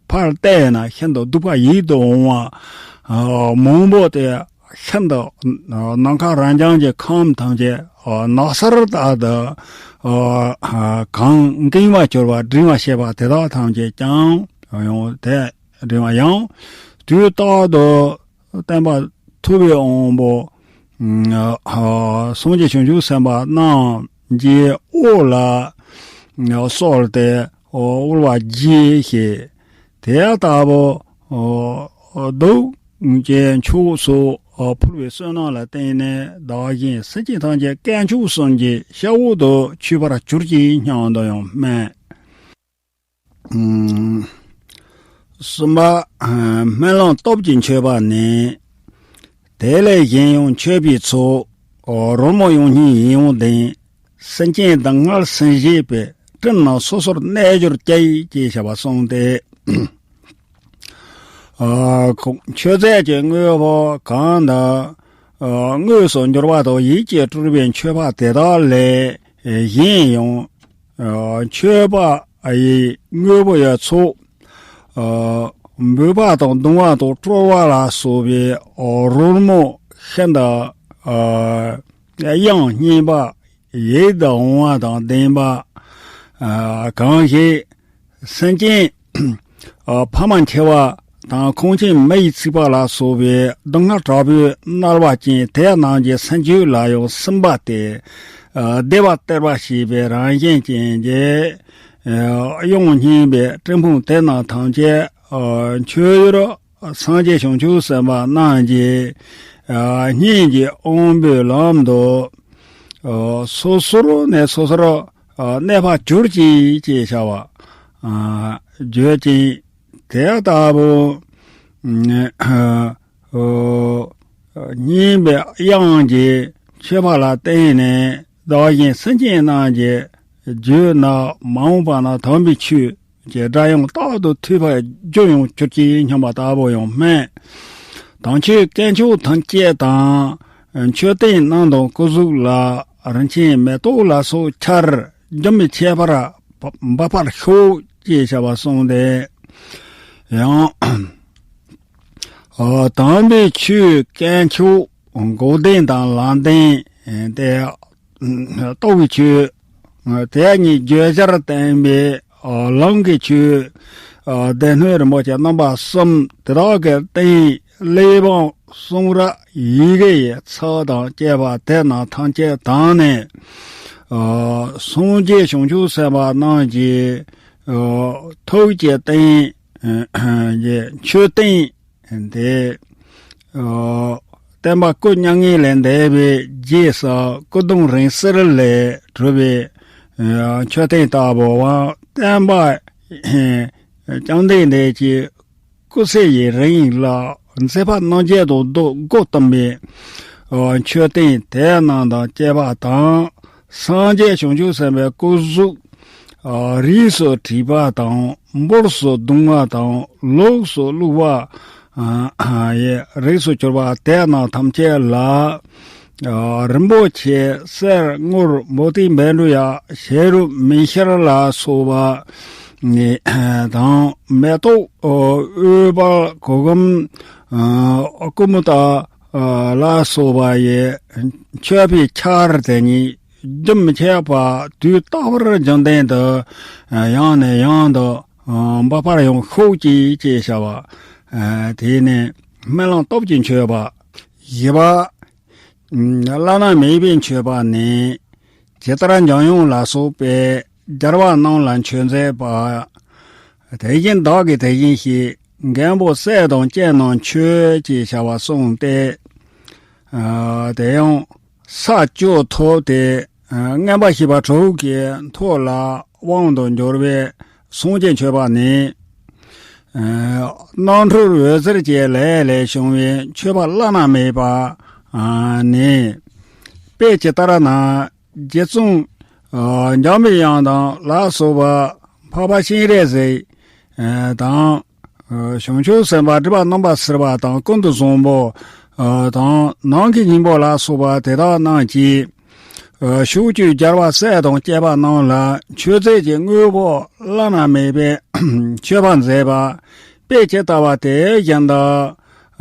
ཕར་བལྟས་ན་ཤིན་ཏུ་སྡུག་པ་ཡིད་དུ་འོང་བ་མང་པོ་དེ། ཤིན་ཏུ་ནམ་མཁའ་རབ་འབྱམས་ཀྱི་ཁམས་ཐམས་ཅད་ནགས་ཚལ་ལྟར་དུ་གང་གིས་མ་གྱུར་པ་དྲན་པར་བྱེད་པ་དེ་དག་ཐམས་ཅད་ཀྱང་ཡང་དེ་དྲན་པ་ཡང་དུས་རྟག་ཏུ་སྟོན་པ་ཐུབ་པའི་དབང་པོ་སངས་རྒྱས་བྱང་ཆུབ་སེམས་དཔའ་རྣམས་ཀྱི་དབུ་ལ་གསོལ་ཏེ་དབུལ་བ་བགྱིད་ཞེས། དེ་ལྟ་བུ་མདོག་ཅན་མཆོག་སོགས་ཕུལ་བའི་བསོད་ནམས་ལ་བརྟེན་ནས་བདག་གཞན་སེམས་ཅན་ཐམས་ཅད་དཀོན་མཆོག་གསུམ་གྱི་ཤ་འོག་ཏུ་ཆུད་པར་གྱུར་ཅིག་སྙམ་དུ་ཡང་སྨོན། གསུམ་པ། སྨོན་ལམ་སྟོབས་ཀྱི་མཆོད་པ་ནི། དེ་ལས་གཞན་ཡང་མཆོད་པའི་ཚོགས། རོལ་མོ་ཡང་སྙན་ཡིད་འོང་ལྡན། སེམས་ཅན་སྡུག་བསྔལ་སེལ་བྱེད་པའི། སྤྲིན་རྣམས་སོ་སོར་གནས་གྱུར་ཅིག་ཅེས་བྱ་བ་གསུངས་ཏེ། ཨ་ཁོང་མཆོད་རྫས་ཀྱི་དངོས་པོ་གང་དག་ཨ་དངོས་སུ་འབྱོར་བ་དང་ཡིད་ཀྱིས་སྤྲུལ་པའི་མཆོད་པ་དེ་དག་ལས་གཞན་ཡང་ཨ་མཆོད་པ་ཡི་དངོས་པོ་ཡི་ཚོགས། ཨ་འབོད་པ་དང་རྡུང་བ་དང་དཀྲོལ་བ་ལ་སོགས་པའི་ཨ་རོལ་མོ་ཤིན་ཏུ་ཨ་དབྱངས་སྙན་པ་ཡིད་དུ་འོང་བ་དང་ལྡན་པ་ཨ་གང་ཞིག་སེམས་ཅན་ཨ་ཕ་མ་འཆི་བ་དང་ཁོང་ཆེན་མི་ཡི་ཚིག་པ་ལ་སོགས་པའི་སྡུག་བསྔལ་དྲག་པོས་མནར་བ་ཅན་དེ་རྣམས་ཀྱི་སེམས་རྒྱུད་ལ་ཡང་སིམ་པ་སྟེ། ཨ་བདེ་བ་སྟེར་བ་ཞེས་པའི་རང་བཞིན་ཅན་གྱི་ དབྱངས་སྙན་པའི་སྤྲིན་ཕུང་དེ་རྣམས་ཐམས་ཅད་མཆོད་ཡུལ་སངས་རྒྱས་བྱང་ཆུབ་སེམས་དཔའ་རྣམས་ཀྱི་སྙན་གྱི་དབང་པོའི་ལམ་དུ་སོ་སོར་ནས་སོ་སོར་གནས་པར་གྱུར་ཅིག་ཅེས་བྱ་བ་བརྗོད་ཅིང་། དེ་ལྟ་བུ་སྙན་པའི་དབྱངས་ཀྱི་མཆོད་པ་ལ་བརྟེན་ནས་བདག་གཞན་སེམས་ཅན་རྣམས་ཀྱི་རྒྱུད་ན་མ་འོངས་པ་ན་དམ་པའི་ཆོས་ཀྱི་སྒྲ་དབྱངས་རྟག་ཏུ་ཐོས་པར་རྒྱུ་ཡང་གྱུར་ཅིག་སྙམ་པ་ལྟ་བུ་ཡང་སྨྲས། དམ་ཆོས་དཀོན་མཆོག་ཐམས་ཅད་དང་། མཆོད་རྟེན་རྣམས་དང་སྐུ་གཟུགས་ལ། རིན་ཆེན་མེ་ཏོག་ལ་སོགས་ཆར་རྒྱུན་མི་འཆད་པར་འབབ་པར་ཤོག་ཅེས་བྱ་བ་གསུངས་ཏེ། ཡང་། དམ་པའི་ཆོས་དཀོན་མཆོག་འགོག་བདེན་དང་ལམ་བདེན་ཏེ། རྟོགས་པའི་ཆོས་དེ་གཉིས་བརྗོད་བྱར་བསྟན་པའི་ལམ་གྱི་ཆོས། སྡེ་སྣོད་རིན་པོ་ཆེ་རྣམ་པ་གསུམ་དེ་དག་གི་སྟེང་གླེགས་བམ་གསུང་རབ་ཡི་གེ་ཡི་ཚིག་དང་བཅས་པ་དེ་རྣམས་ཐམས་ཅད་དག་ནས། སངས་རྒྱས་བྱང་ཆུབ་སེམས་དཔའ་རྣམས་ཀྱི་ཐུགས་ཀྱི་རྟེན་གྱི་མཆོད་རྟེན་དེ། ཨ། བསྟན་པ་སྐུ་མྱ་ངན་ལས་འདས་པའི་རྗེས་སུ་སྐུ་གདུང་རིང་བསྲེལ་ལས་གྲུབ་པའི་ཨ་མཆོད་རྟེན་ལྟ་བུའམ། བསྟན་པ་བཅོམ་ལྡན་འདས་ཀྱི་སྐུ་ཚེ་ཡི་རིང་ལ་མཛད་པ་རྣམ་འབྱེད་དང་སྒོ་བསྟུན་པའི་ཨ་མཆོད་རྟེན་དེ་རྣམས་དང་བཅས་པ་དང་། སངས་རྒྱས་བྱང་ཆུབ་སེམས་དཔའི་སྐུ་གཟུགས་ཨ་རིས་སུ་བྲིས་པ་དང་། འབུར་སུ་བརྡུང་བ་དང་། ལུགས་སུ་བླུགས་པ་ཨ་ཡི་རིགས་སུ་གྱུར་པ་དེ་རྣམས་ཐམས་ཅད་ལ། ཨ་རིན་པོ་ཆེ་གསེར་དངུལ་འབུམ་ཏིག་བཻ་ཌཱུརྱ་ཤེལ་རུ་མིག་ཤེལ་ལ་སོགས་པ་ནི་དང་། མེ་ཏོག་ཨོལ་པ་གོ་གམ་ཨ་ཀུ་མུ་ཏ་ཨ་ལ་སོགས་པ་ཡི་མཆོད་པའི་ཆར་དེ་ཉིད་རྒྱུན་མི་འཆད་པ་དུས་རྟག་པར་རྒྱུན་ལྡན་དུ་ཡང་ནས་ཡང་དུ་འབབ་པར་ཡང་ཤོག་ཅིག་ཅེས་བྱ་བ། དེ་ནས་སྨོན་ལམ་སྟོབས་ཀྱིས་མཆོད་པ། བཞི་པ། བླ་ན་མེད་པའི་མཆོད་པ་ནི། ཇི་ལྟར་འཇམ་དབྱངས་ལ་སོགས་པས་རྒྱལ་བ་རྣམས་ལ་མཆོད་མཛད་པ། དེ་བཞིན་བདག་གིས་དེ་བཞིན་བཤད། མགོན་པོ་སྲས་དང་བཅས་རྣམས་མཆོད་ཅེས་བྱ་བ་གསུངས་ཏེ། ཨ་དེ་ཡང་ས་བཅུ་ཐོབ་སྟེ་ཨ་མངོན་པར་ཤེས་པ་དྲུག་གི་ཐོག་ལ་དབང་དུ་འགྱུར་བའི་སངས་རྒྱས་མཆོད་པ་ནི། ཨ་རྣམ་འཕྲུལ་འོད་ཟེར་གྱི་ལས་ལས་བྱུང་བའི་མཆོད་པ་བླ་ན་མེད་པ་ཨ་ནི། དཔེ་ཇི་ལྟར་ན། རྗེ་བཙུན་ཨ་འཇམ་པའི་དབྱངས་དང་ལ་སོགས་པ། འཕགས་པ་སྤྱན་རས་གཟིགས་ཨ་དང་། ཨ་བྱང་ཆུབ་སེམས་དཔའ་སྒྲིབ་པ་རྣམ་པར་སེལ་བ་དང་ཀུན་ཏུ་བཟང་པོ་ཨ་དང་ནམ་མཁའི་སྙིང་པོ་ལ་སོགས་པ་དེ་དག་རྣམས་ཀྱིས་ཨ་ཕྱོགས་བཅུའི་རྒྱལ་བ་སྲས་དང་བཅས་པ་རྣམས་ལ་མཆོད་རྫས་ཀྱི་དངོས་པོ་བླ་ན་མེད་པའི་མཆོད་པ་མཛད་པ། དཔེ་ཇི་ལྟ་བ་དེ་བཞིན་དུ།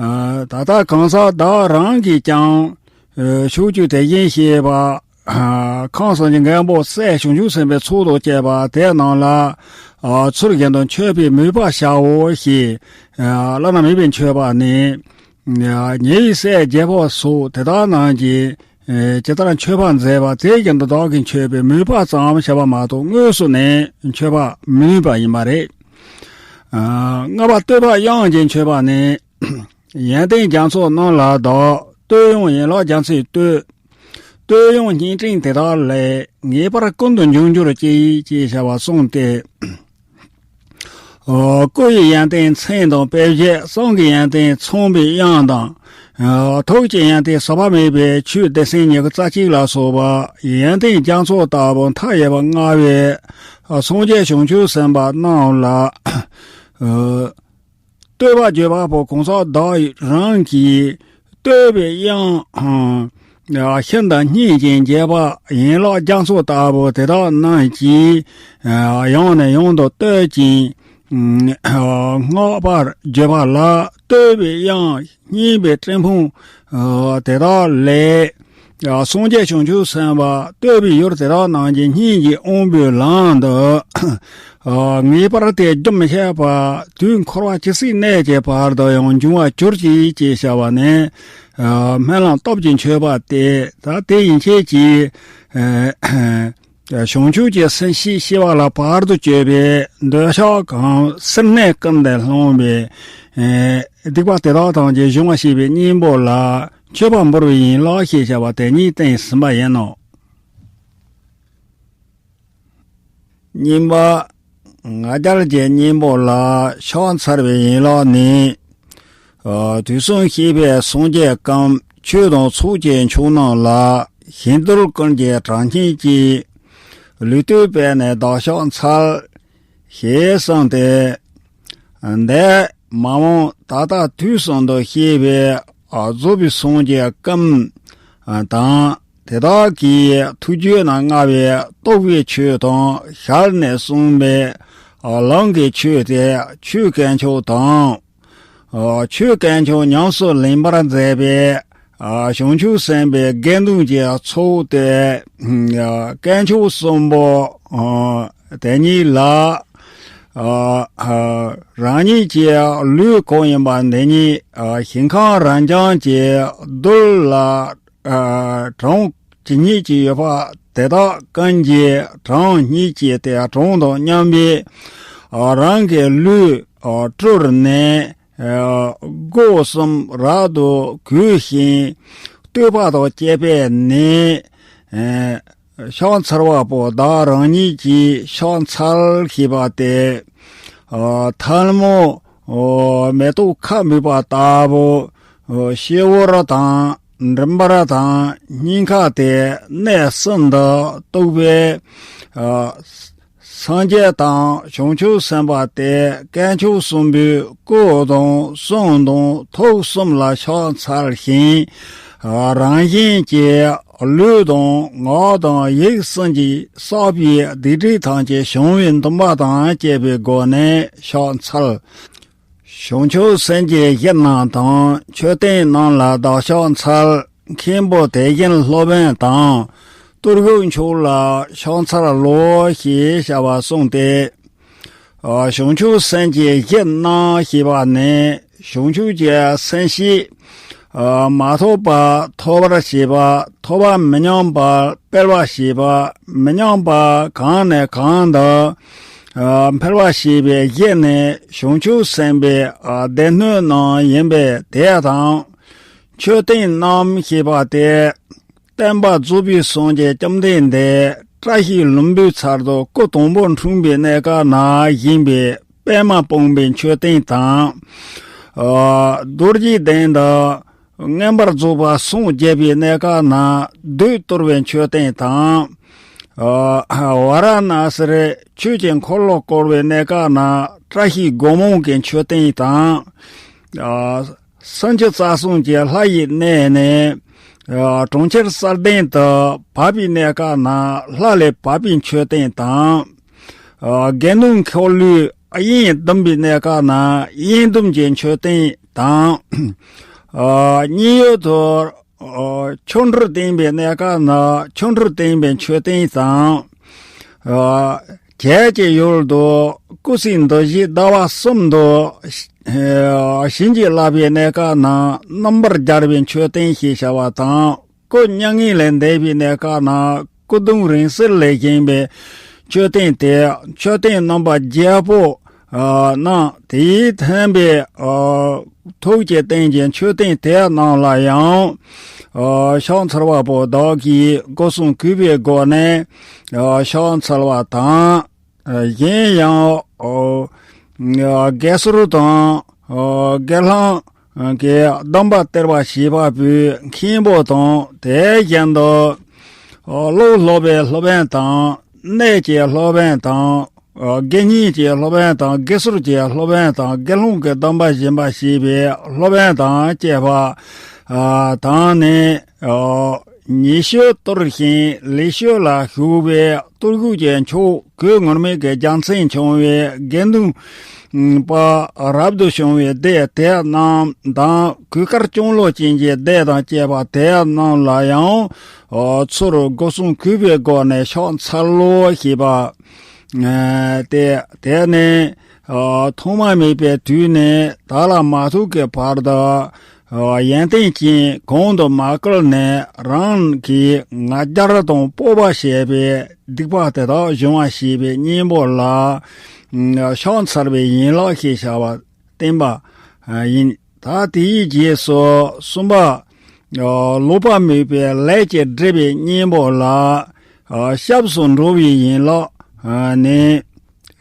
ཨ་ད་ལྟ་གང་ཟག་བདག་རང་གིས་ཀྱང་། ཨ་ཕྱོགས་བཅུའི་དེ་བཞིན་གཤེགས་པ། ཨ་ཁམས་གསུམ་གྱི་མགོན་པོ་སྲས་བྱང་ཆུབ་སེམས་དཔའི་ཚོགས་དང་བཅས་པ་དེ་རྣམས་ལ། ཨ་ཚུལ་བཞིན་དུ་མཆོད་པའི་མོས་པ་བྱའོ་ཞེས། ཨ་བླ་ན་མེད་པའི་མཆོད་པ་ནི། ཨ་ཉེ་བའི་སྲས་བརྒྱད་པོ་སོགས་དེ་དག་རྣམས་ཀྱིས། ཨ་ཇི་ལྟར་མཆོད་པ་མཛད་པ་དེ་བཞིན་དུ་བདག་གིས་མཆོད་པའི་མོས་པ་ཙམ་བྱ་བ་མ་གཏོགས་དངོས་སུ་ནི་མཆོད་པ་མིན་པ་ཡིན་པ་རེད། ཨ་ལྔ་པ་བསྟོད་པ་དབྱངས་ཀྱི་མཆོད་པ་ནི། ཡོན་ཏན་རྒྱ་མཚོ་རྣམས་ལ་བདག་བསྟོད་དབྱངས་ཡན་ལག་རྒྱ་མཚོས་བསྟོད། བསྟོད་དབྱངས་སྙན་སྤྲིན་དེ་དག་ལས། ངེས་པར་ཀུན་ཏུ་འབྱུང་གྱུར་ཅིག་ཅེས་བྱ་བ་གསུངས་ཏེ། ཨ་སྐུ་ཡི་ཡོན་ཏན་མཚན་དང་དཔེ་བྱད། གསང་གི་ཡོན་ཏན་ཚངས་པའི་དབྱངས་དང་། ཨ་ཐུགས་ཀྱི་ཡོན་ཏན་ཟག་པ་མེད་པའི་ཆོས་སྡེ་ཚན་ཉི་ཤུ་རྩ་གཅིག་ལ་སོགས་པ་ཡོན་ཏན་རྒྱ་མཚོ་ལྟ་བུ་མཐའ་ཡས་པ་མངའ་བའི་ཨ་སངས་རྒྱས་བྱང་ཆུབ་སེམས་དཔའ་རྣམས་ལ། ཨ་བསྟོད་པ་བརྗོད་པ་པོ་གང་ཟག་བདག་རང་གིས་བསྟོད་པའི་དབྱངས་ཤིན་ཏུ་སྙན་ཅིང་འཇེབས་པ་ཡན་ལག་རྒྱ་མཚོ་ལྟ་བུ་དེ་དག་རྣམས་ཀྱིས་ཡང་ནས་ཡང་དུ་བསྟོད་ཅིང་བསྔགས་པར་བརྗོད་པ་ལ་བསྟོད་པའི་དབྱངས་སྙན་པའི་སྤྲིན་ཕུང་དེ་དག་ལས། སངས་རྒྱས་བྱང་ཆུབ་སེམས་དཔའ་བསྟོད་པའི་ཡུལ་དེ་དག་རྣམས་ཀྱི་སྙན་གྱི་དབང་པོའི་ལམ་དུ། ངེས་པར་དེ་རྒྱུན་མི་འཆད་པ་དུས་འཁོར་བ་ཇི་སྲིད་གནས་ཀྱི་བར་དུ་ཡང་འབྱུང་བར་གྱུར་ཅིག་ཅེས་བྱ་བ་ནི། སྨོན་ལམ་སྟོབས་ཀྱི་མཆོད་པ་སྟེ། ད་དེ་ཡན་ཆད་ཀྱིས། བྱང་ཆུབ་ཀྱི་སེམས་བསྐྱེད་ཤེས་པ་ལ་བར་དུ་གཅོད་པའི་འདོད་ཆགས་གང་སེར་སྣས་ཀུན་ནས་སློང་བའི་སྡིག་པ་དེ་དག་ཐམས་ཅད་སྦྱོང་བ་བྱེད་པའི་གཉེན་པོ་ལ་མཆོད་པ་འབུལ་བའི་ཡན་ལག་ཞེས་བྱ་བ་དེ་ཉིད་བསྟན་ཟིན་པ་ཡིན་ནོ། གཉིས་པ། ང་རྒྱལ་གྱི་གཉེན་པོ་ལ་ཕྱག་འཚལ་བའི་ཡན་ལག་ནི། དུས་གསུམ་གཤེགས་པའི་སངས་རྒྱས་ཀུན། ཆོས་དང་ཚོགས་ཀྱི་མཆོག་རྣམས་ལ། གཞན་དོན་ཀུན་གྱི་གྲངས་སྙེད་ཀྱིས། ལུས་བཏུད་པས་ནི་བདག་ཕྱག་འཚལ། ཞེས་གསུངས་ཏེ། འདས་མ་འོངས་ད་ལྟ་དུས་གསུམ་དུ་གཤེགས་པའི་རྫོགས་པའི་སངས་རྒྱས་ཀུན་དང་། དེ་དག་གི་ཐུགས་རྒྱུད་ན་མངའ་བའི་རྟོགས་པའི་ཆོས་དང་ཞལ་ནས་གསུངས་པའི་ལམ་གྱི་ཆོས་དེ་ཆོས་དཀོན་མཆོག་དང་། ཆོས་དཀོན་མཆོག་ཉམས་སུ་ལེན་པར་མཛད་པའི་བྱང་ཆུབ་སེམས་དཔའི་དགེ་འདུན་གྱི་ཚོགས་དེ་དཀོན་མཆོག་གསུམ་པོ་དེ་ཉིད་ལ། རང་ཉིད་ཀྱི་ལུས་གང་ཡིན་པ་འདི་ཉིད་ཞིང་ཁམས་རབ་འབྱམས་ཀྱི་རྡུལ་ལ་གྲངས་ཇི་སྙེད་ཅིག་ཡོད་པ་དེ་དག་ཀུན་གྱི་གྲངས་སྙེད་ཀྱི་དེ་གྲངས་དང་མཉམ་པའི་རང་གི་ལུས་སྤྲུལ་ནས་སྒོ་གསུམ་རབ་ཏུ་གུས་ཤིང་བསྟོད་པ་དང་བཅས་པས་ནི། ཕྱག་འཚལ་བ་པོ་བདག་རང་ཉིད་ཀྱིས་ཕྱག་འཚལ་ཞེས་པ་སྟེ། ཐལ་མོ་མེ་ཏོག་ཁ་འབུས་པ་ལྟ་བུ། སྤྱི་བོར་དང་མགྲིན་པར་དང་སྙིང་ཁ་སྟེ་གནས་གསུམ་དུ་གཏུགས་པའི་སངས་རྒྱས་དང་བྱང་ཆུབ་སེམས་དཔའ་སྟེ་དཀོན་མཆོག་གསུམ་པོའི་སྐུ་དང་གསུང་དང་ཐུགས་གསུམ་ལ་ཕྱག་འཚལ་ཞིང་། རང་གཞན་གྱི་ལུས་དང་ངག་དང་ཡིད་གསུམ་གྱི་བསགས་པའི་སྡིག་སྒྲིབ་ཐམས་ཅད་བྱང་བའི་འདུན་པ་དང་བཅས་པའི་སྒོ་ནས་ཕྱག་འཚལ། བྱང་ཆུབ་སེམས་ཀྱི་གཞི་རྣམས་དང་མཆོད་རྟེན་རྣམས་ལ་བདག་ཕྱག་འཚལ། མཁན་པོ་དེ་བཞིན་སློབ་དཔོན་དང་། གཏོར་བུ་མཆོག་ལ་ཕྱག་འཚལ་ལོ་ཞེས་བྱ་བ་གསུངས་ཏེ། བྱང་ཆུབ་སེམས་ཀྱི་གཞི་རྣམས་ཞེས་པ་ནི་བྱང་ཆུབ་ཀྱི་སེམས་བསྐྱེད། མ་ཐོབ་པ་ཐོབ་པར་བྱེད་པ། ཐོབ་པ་མི་ཉམས་པར་སྤེལ་བར་བྱེད་པ། མི་ཉམས་པ་གང་ནས་གང་དུ་འཕེལ་བར་བྱེད་པའི་གཞི་ནི་བྱང་ཆུབ་སེམས་དཔའི་སྡེ་སྣོད་རྣམས་ཡིན་པས་དེ་དང་། མཆོད་རྟེན་རྣམས་ཞེས་པ་སྟེ། བསྟན་པ་རྫོགས་པའི་སངས་རྒྱས་བཅོམ་ལྡན་འདས་བཀྲ་ཤིས་ལྷུན་པོའི་ཚལ་དུ་སྐུ་དང་པོ་འཁྲུངས་པའི་གནས་སྐབས་ན་བཞེངས་པའི་པདྨ་སྤུངས་པའི་མཆོད་རྟེན་དང་། རྡོ་རྗེ་གདན་དུ་མངོན་པར་རྫོགས་པར་སངས་རྒྱས་པའི་གནས་སྐབས་ན་བདུད་གཏོར་བའི་མཆོད་རྟེན་དང་། ཝཱ་ར་ཎཱ་སིར་ཆོས་ཀྱི་འཁོར་ལོ་བསྐོར་བའི་གནས་སྐབས་ན་བཀྲ་ཤིས་སྒོ་མང་གི་མཆོད་རྟེན་དང་། སུམ་ཅུ་རྩ་གསུམ་གྱི་ལྷ་ཡི་གནས་ནས། གྲོང་ཁྱེར་གསལ་ལྡན་དུ་བབས་པའི་གནས་སྐབས་ན་ལྷ་ལས་བབས་པའི་མཆོད་རྟེན་དང་། དགེ་འདུན་འཁོར་ལོས་དབྱེན་བསྡུམས་པའི་གནས་སྐབས་ན་དབྱེན་བསྡུམས་ཀྱི་མཆོད་རྟེན་དང་། མཉན་ཡོད་དུ་ཆོ་འཕྲུལ་བསྟན་པའི་གནས་སྐབས་ན་ཆོ་འཕྲུལ་བསྟན་པའི་མཆོད་རྟེན་དང་། བྱད་ཀྱི་ཡུལ་དུ་སྐུ་ཚེའི་འདུ་བྱེད་ཟླ་བ་གསུམ་དུ་བྱིན་གྱིས་བརླབས་པའི་གནས་སྐབས་ན་རྣམ་པར་རྒྱལ་བའི་མཆོད་རྟེན་ཞེས་བྱ་བ་དང་། སྐུ་མྱ་ངན་ལས་འདས་པའི་གནས་སྐབས་ན་སྐུ་གདུང་རིང་བསྲེལ་ལས་བཞེངས་པའི་མཆོད་རྟེན་ཏེ། མཆོད་རྟེན་རྣམ་པ་བརྒྱད་པོ་རྣམས་དེས་མཐུན་པའི་ཐུགས་ཀྱི་རྟེན་གྱི་མཆོད་རྟེན་དེ་རྣམས་ལ་ཡང་ཕྱག་འཚལ་བ་པོ་བདག་གིས་སྒོ་གསུམ་གུས་པའི་སྒོ་ནས་ཕྱག་འཚལ་བ་དང་། གཞན་ཡང་དགེ་ཟོར་དང་དགེ་སློང་གི་སྡོམ་པ་སྟེར་བ་བྱས་པ་པོའི་མཁན་པོ་དང་དེ་བཞིན་དུ་བློ་སློབ་པའི་སློབ་དཔོན་དང་གནས་ཀྱི་སློབ་དཔོན་དང་དགེ་བསྙེན་གྱི་སློབ་དཔོན་དང་དགེ་ཟོར་གྱི་སློབ་དཔོན་དང་དགེ་སློང་གི་སྡོམ་པ་སྦྱིན་པ་བྱས་པའི་སློབ་དཔོན་དང་བཅས་པ་དང་ནི། ཉེ་ཤོས་གཏོར་ཞིང་ལེགས་ཤོས་ལ་ཞུགས་པའི་གཏོར་གུག་གི་མཆོག་གོས་ངུར་སྨྲིག་གི་རྒྱལ་མཚན་མཆོང་བའི་དགེ་འདུན་པ་རབ་ཏུ་བྱུང་བའི་སྡེ་དེ་རྣམས་དང་གོས་དཀར་ལྕང་ལོ་ཅན་གྱི་སྡེ་དང་བཅས་པ་དེ་རྣམས་ལ་ཡང་ཚུར་སྒོ་གསུམ་གུས་པའི་སྒོ་ནས་ཕྱག་འཚལ་ལོ་ཞེས་པ་སྟེ། དེ་ནི་ཐོག་མ་མེད་པའི་དུས་ནས་ད་ལ་མ་ཐུག་གི་བར་དུ། ཡོན་ཏན་ཅན་གོང་དུ་མ་བཀུར་ནས་རང་གི་ང་རྒྱལ་དང་སྤོབས་པ་ཞེས་པའི་སྡིག་པ་དེ་དག་སྦྱོང་བ་ཞེས་པའི་གཉེན་པོ་ལ་ཕྱག་འཚལ་བའི་ཡན་ལག་ཞེས་བྱ་བ་བསྟན་པ་ཡིན། ད་དེའི་རྗེས་སུ་གསུམ་པ། ལོག་པར་དམིགས་པའི་ལས་ཀྱི་སྒྲིབ་པའི་གཉེན་པོ་ལ་སྐྱབས་སུ་འགྲོ་བའི་ཡན་ལག་ནི།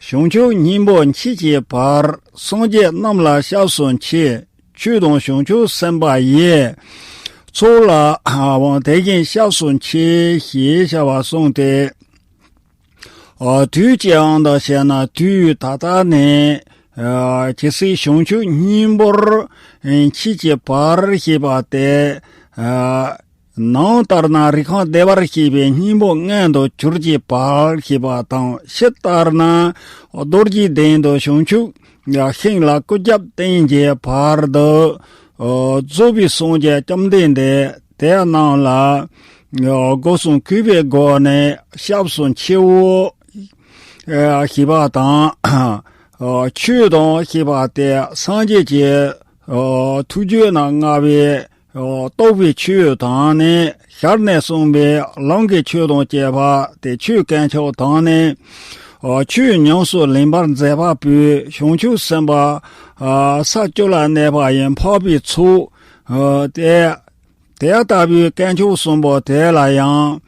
བྱང་ཆུབ་སྙིང་པོ་མཆིས་ཀྱི་བར་སངས་རྒྱས་རྣམས་ལ་སྐྱབས་སུ་མཆི། ཆོས་དང་བྱང་ཆུབ་སེམས་དཔའ་ཡི། ཚོགས་ལ་དེ་བཞིན་སྐྱབས་སུ་མཆི་ཞེས་བྱ་བ་གསུངས་ཏེ། དུས་ཅི་ཡང་དང་ཞེ་ན་དུས་ད་ལྟ་ནས། ཇི་སྲིད་བྱང་ཆུབ་སྙིང་པོར་མཆིས་ཀྱི་བར་ཞེས་པ་སྟེ། ནང་ལྟར་ན་རིགས་ཁམས་བདེ་བར་གཤེགས་པའི་སྙིང་པོ་མངོན་དུ་གྱུར་གྱི་བར་ཞེས་པ་དང་། ཕྱི་ལྟར་ན་རྡོ་རྗེ་གདན་དུ་བྱང་ཆུབ་ཤིང་ལ་སྐུ་རྒྱབ་བརྟེན་གྱི་བར་དུ། རྫོགས་པའི་སངས་རྒྱས་བཅོམ་ལྡན་འདས་དེ་རྣམས་ལ་སྒོ་གསུམ་གུས་པའི་སྒོ་ནས་སྐྱབས་སུ་མཆིའོ་ཞེས་པ་དང་། ཆོས་དང་ཞེས་པ་སྟེ་སངས་རྒྱས་ཀྱི་ཐུགས་རྒྱུད་ན་མངའ་བའི་རྟོགས་པའི་ཆོས་དང་ནི། ཞལ་ནས་གསུངས་པའི་ལམ་གྱི་ཆོས་དང་བཅས་པ་སྟེ་ཆོས་དཀོན་མཆོག་དང་ནི། ཆོས་ཉམས་སུ་ལེན་པར་མཛད་པ་པོའི་བྱང་ཆུབ་སེམས་དཔའ་ས་བཅུ་ལ་གནས་པ་ཡི་འཕགས་པའི་ཚོགས་ཏེ། དེ་ལྟ་བུའི་དཀོན་མཆོག་གསུམ་པོ་དེ་ལ་ཡང་།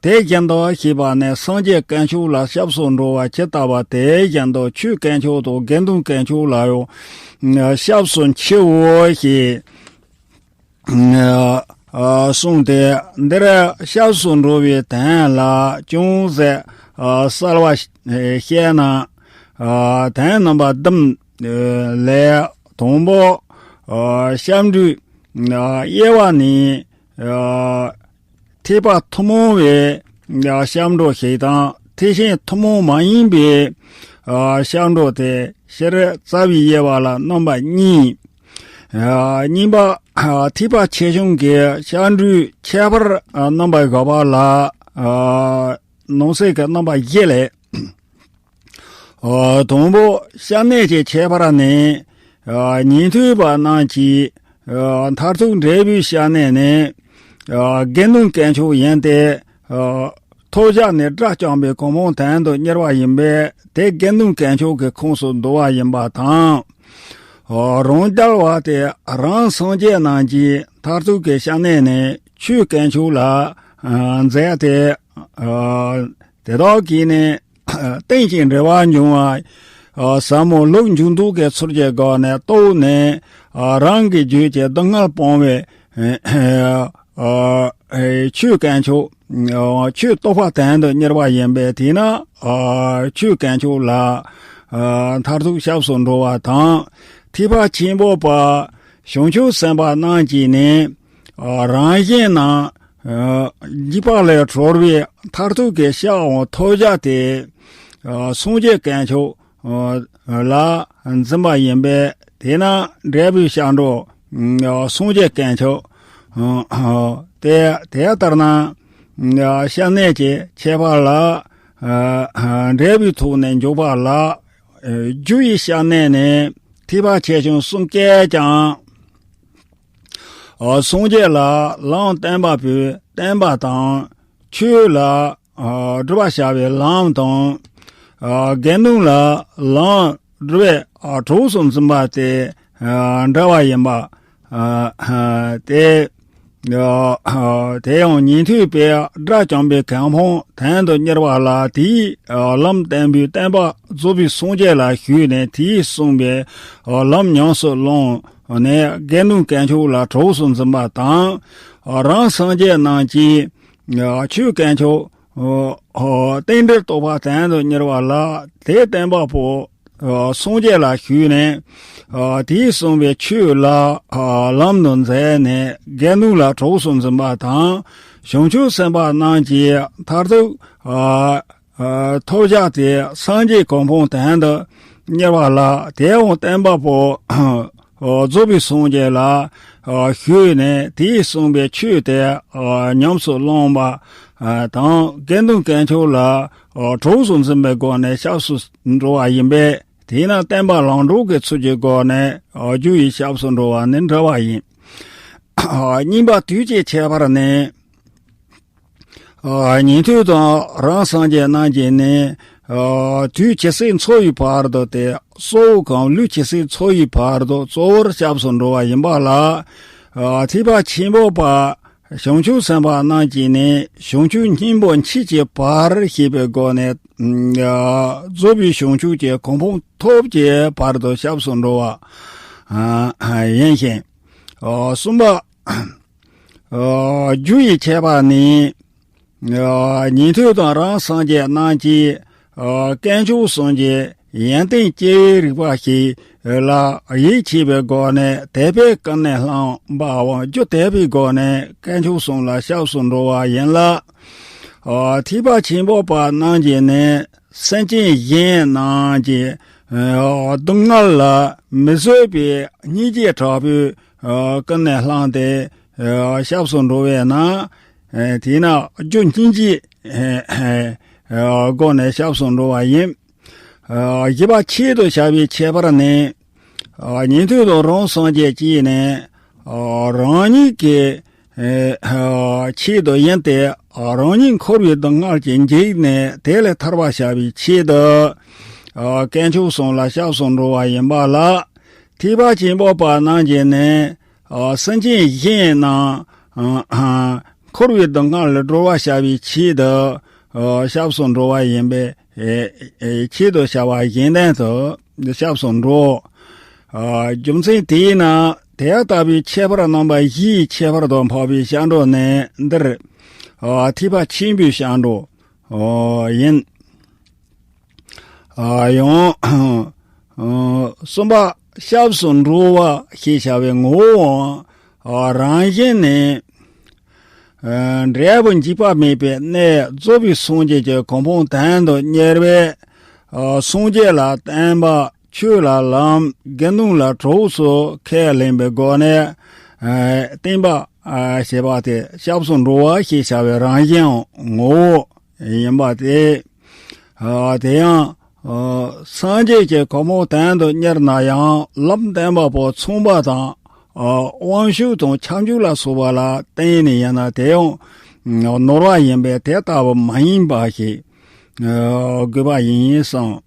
དེ་བཞིན་དུ་ཞེས་པ་ནི་སངས་རྒྱས་དཀོན་མཆོག་ལ་སྐྱབས་སུ་འགྲོ་བ་ཇི་ལྟ་བ་དེ་བཞིན་དུ་ཆོས་དཀོན་མཆོག་དང་དགེ་འདུན་དཀོན་མཆོག་ལ་ཡང་སྐྱབས་སུ་མཆིའོ་ཞེས་གསུངས་ཏེ། འདིར་སྐྱབས་སུ་འགྲོ་བའི་དོན་ལ་ཅུང་ཟད་གསལ་བ་བཤད་ན། དོན་རྣམ་པ་བདུན་ལས་དང་པོ། སྐྱབས་འགྲོའི་དབྱེ་བ་ནི། ཐེག་པ་ཐུན་མོང་བའི་སྐྱབས་འགྲོ་ཞིག་དང་། ཐེག་ཆེན་ཐུན་མོང་མ་ཡིན་པའི་སྐྱབས་འགྲོ་སྟེ། སྤྱིར་རྩ་བའི་དབྱེ་བ་ལ་རྣམ་པ་གཉིས། གཉིས་པ། ཐེག་པ་ཆེ་ཆུང་གི་སྐྱབས་འགྲོའི་ཁྱད་པར་རྣམ་པ་དགུ་པ་ལ། ནང་གསེས་ཀྱི་རྣམ་པ་བཞི་ལས། དང་པོ་སྐྱབས་གནས་ཀྱི་ཁྱད་པར་ནི། ཉན་ཐོས་པ་རྣམས་ཀྱི་མཐར་ཐུག་འབྲས་བུའི་སྐྱབས་གནས་ནི། དགེ་འདུན་དཀོན་མཆོག་ཡིན་ཏེ། ཐོབ་བྱ་ནི་དགྲ་བཅོམ་པའི་གོ་འཕང་དོན་དུ་གཉེར་བ་ཡིན་པས། དེ་དགེ་འདུན་དཀོན་མཆོག་གི་ཁོངས་སུ་འདུ་བ་ཡིན་པ་དང་། རང་རྒྱལ་བ་སྟེ་རང་སངས་རྒྱས་རྣམས་ཀྱི་མཐར་ཐུག་གི་སྐྱབས་གནས་ནི་ཆོས་དཀོན་མཆོག་ལ་མཛད་དེ། དེ་དག་གིས་ནི་རྟེན་ཅིང་འབྲེལ་བར་འབྱུང་བ་ཟབ་མོ་ལུགས་འབྱུང་ལྡོག་གི་ཚུལ་གྱི་སྒོ་ནས་རྟོགས་ནས། རང་གི་རྒྱུད་ཀྱི་སྡུག་བསྔལ་སྤོང་བའི་ཆོས་དཀོན་མཆོག་ཆོས་རྟོགས་པ་དོན་དུ་གཉེར་བ་ཡིན་པས། དེས་ན་ཆོས་དཀོན་མཆོག་ལ་མཐར་ཐུག་སྐྱབས་སུ་འགྲོ་བ་དང་། ཐེག་པ་ཆེན་པོ་པ་བྱང་ཆུབ་སེམས་དཔའ་རྣམས་ཀྱིས་ནི། རང་གཞན་རྣམས་འཇིགས་པ་ལས་གྲོལ་བའི་མཐར་ཐུག་གི་སྐྱབས་འོང་ཐོབ་བྱ་དེ། སངས་རྒྱས་དཀོན་མཆོག་ལ་འཛིན་པ་ཡིན་པས། དེས་ན་འབྲས་བུའི་སྐྱབས་འགྲོ་སངས་རྒྱས་དཀོན་མཆོག་དེ་དེ་ལྟར་ན། སྐྱབས་གནས་ཀྱི་ཁྱད་པར་ལ། འབྲས་བུའི་ཐོག་ནས་འཇུག་པ་ལ། རྒྱུ་ཡི་སྐྱབས་གནས་ནི་ཐེག་པ་ཆེ་ཆུང་གསུམ་ཀས་ཀྱང་། སངས་རྒྱས་ལ་ལམ་བསྟན་པ་པོའི་བསྟན་པ་དང་། ཆོས་ལ་སྒྲུབ་པར་བྱ་བའི་ལམ་དང་། དགེ་འདུན་ལ་ལམ་སྒྲུབ་པའི་གྲོགས་སུ་འཛིན་པ་སྟེ་འདྲ་བ་ཡིན་པ། སྟེ། དེ་ཡང་ཉན་ཐོས་པས་དགྲ་བཅོམ་པའི་གོ་འཕང་དོན་དུ་གཉེར་བ་ལ། དེའི་ལམ་བསྟན་པའི་བསྟན་པ་རྫོགས་པའི་སངས་རྒྱས་ལ་ཞུས་ནས། དེས་གསུངས་པའི་ལམ་ཉམས་སུ་བླངས་ནས། དགེ་འདུན་དཀོན་མཆོག་ལ་གྲོགས་སུ་འཛིན་པ་དང་། རང་སངས་རྒྱས་རྣམས་ཀྱིས་ཆོས་དཀོན་མཆོག་རྟེན་འབྲེལ་རྟོགས་པ་དོན་དུ་གཉེར་བ་ལ། དེའི་བསྟན་པ་པོ་སངས་རྒྱས་ལ་ཞུས་ནས། དེས་གསུངས་པའི་ཆོས་ལ་ལམ་དུ་མཛད་ནས། དགེ་འདུན་ལ་གྲོགས་སུ་འཛིན་པ་དང་། བྱང་ཆུབ་སེམས་དཔའ་རྣམས་ཀྱི་མཐར་ཐུག་ཐོབ་བྱ་སྟེ་སངས་རྒྱས་གོ་འཕང་དོན་དུ་གཉེར་བ་ལ། དེའི་བསྟན་པ་པོ་རྫོགས་པའི་སངས་རྒྱས་ལ་ཞུས་ནས། དེས་གསུངས་པའི་ཆོས་དེ་ཉམས་སུ་བླངས་པ་དང་། དགེ་འདུན་དཀོན་མཆོག་ལ་གྲོགས་སུ་འཛིན་པའི་སྒོ་ནས་སྐྱབས་སུ་འགྲོ་བ་ཡིན་པས། དེས་ན་བསྟན་པ་ལམ་གྲོལ་གྱི་ཚུལ་གྱི་སྒོ་ནས་རྒྱུ་ཡི་སྐྱབས་སུ་འགྲོ་བ་ནི་འདྲ་བ་ཡིན། གཉིས་པ་དུས་ཀྱི་ཁྱད་པར་ནི། ཉན་ཐོས་དང་རང་སངས་རྒྱས་རྣམས་ཀྱིས་ནི། དུས་ཇི་སྲིད་འཚོ་བའི་བར་དུ་སྟེ། གཙོ་བོ་གང་ལུས་ཇི་སྲིད་འཚོ་བའི་བར་དུ་གཙོ་བོར་སྐྱབས་སུ་འགྲོ་བ་ཡིན་པ་ལ། ཐེག་པ་ཆེན་པོ་པ་བྱང་ཆུབ་སེམས་དཔའ་རྣམས་ཀྱིས་ནི་བྱང་ཆུབ་སྙིང་པོ་མཆིས་ཀྱི་བར་ཞེས་པའི་སྒོ་ནས། རྫོགས་པའི་བྱང་ཆུབ་ཀྱི་གོ་འཕང་ཐོབ་ཀྱི་བར་དུ་སྐྱབས་སུ་འགྲོ་བ་ཡིན་ཞིང་། གསུམ་པ། རྒྱུ་ཡི་ཁྱད་པར་ནི། ཉན་ཐོས་དང་རང་སངས་རྒྱས་རྣམས་ཀྱིས། དཀོན་མཆོག་གསུམ་གྱི་ཡོན་ཏན་སྐྱེ་བོའི་རིག་པ་ཞིག་ལ་ཡིད་ཆེས་པའི་སྒོ་ནས་དད་པས་ཀུན་ནས་བསླངས་པའམ་རྒྱུ་དད་པའི་སྒོ་ནས་དཀོན་མཆོག་གསུམ་ལ་སྐྱབས་སུ་འགྲོ་བ་ཡིན་ལ། ཐེག་པ་ཆེན་པོ་པ་རྣམས་ཀྱིས་ནི་སེམས་ཅན་གཞན་རྣམས་ཀྱི། སྡུག་བསྔལ་ལ་མི་བཟོད་པའི་སྙིང་རྗེ་དྲག་པོས་ཀུན་ནས་བསླངས་ཏེ་སྐྱབས་སུ་འགྲོ་བས་ན། དེས་ན་རྒྱུ་སྙིང་རྗེའི་སྒོ་ནས་སྐྱབས་སུ་འགྲོ་བ་ཡིན། བཞི་པ་ཆེད་དུ་བྱ་བའི་ཁྱད་པར་ནི། ཉན་ཐོས་དང་རང་སངས་རྒྱས་ཀྱིས་ནི། རང་ཉིད་ཀྱི་ཆེད་དུ་ཡིན་ཏེ། རང་ཉིད་འཁོར་བའི་སྡུག་བསྔལ་གྱིས་འཇིགས་ནས་དེ་ལས་ཐར་བར་བྱ་བའི་ཆེད་དུ། དཀོན་མཆོག་གསུམ་ལ་སྐྱབས་སུ་འགྲོ་བ་ཡིན་པ་ལ། ཐེག་པ་ཆེན་པོ་པ་རྣམས་ཀྱིས་ནི། སེམས་ཅན་གཞན་རྣམས། འཁོར་བའི་སྡུག་བསྔལ་ལས་སྒྲོལ་བར་བྱ་བའི་ཆེད་དུ། སྐྱབས་སུ་འགྲོ་བ་ཡིན་པས། ཆེད་དུ་བྱ་བ་གཞན་དོན་དུ་སྐྱབས་སུ་འགྲོ། རྒྱུ་མཚན་དེས་ན་དེ་ལྟ་བུའི་ཁྱད་པར་རྣམ་པ་བཞིའི་ཁྱད་པར་དུ་འཕགས་པའི་སྐྱབས་འགྲོ་ནི་འདིར། ཐེག་པ་ཆེན་པོའི་སྐྱབས་འགྲོ་ཡིན། ཡང་། གསུམ་པ་སྐྱབས་སུ་འགྲོ་བ་ཞེས་བྱ་བའི་ངོ་བོའང་རང་བཞིན་ནི། འབྲས་བུ་འཇིགས་པ་མེད་པའི་གནས་རྫོགས་པའི་སངས་རྒྱས་ཀྱི་གོ་འཕང་དོན་དུ་གཉེར་བས། སངས་རྒྱས་ལ་བསྟན་པ། ཆོས་ལ་ལམ། དགེ་འདུན་ལ་གྲོགས་སུ་ཁས་ལེན་པའི་སྒོ་ནས། བསྟན་པ་ཞེས་པ་དེ་སྐྱབས་སུ་འགྲོ་བ་ཞེས་བྱ་བའི་རང་བཞིན་ངོ་བོ་ཡིན་པ་སྟེ། དེ་ཡང་སངས་རྒྱས་ཀྱི་གོ་འཕང་དོན་དུ་གཉེར་ན་ཡང་ལམ་བསྟན་པ་པོ་མཚུངས་པ་དང་། དབང་ཕྱུག་དང་ཁྱབ་འཇུག་ལ་སོགས་པ་ལ་བརྟེན་ནས་ཡིན་ན་དེ་ཡང་ནོར་བ་ཡིན་པས་དེ་ལྟ་བུ་མ་ཡིན་པ་ཞིག་དགོས་པ་ཡིན་གསུངས།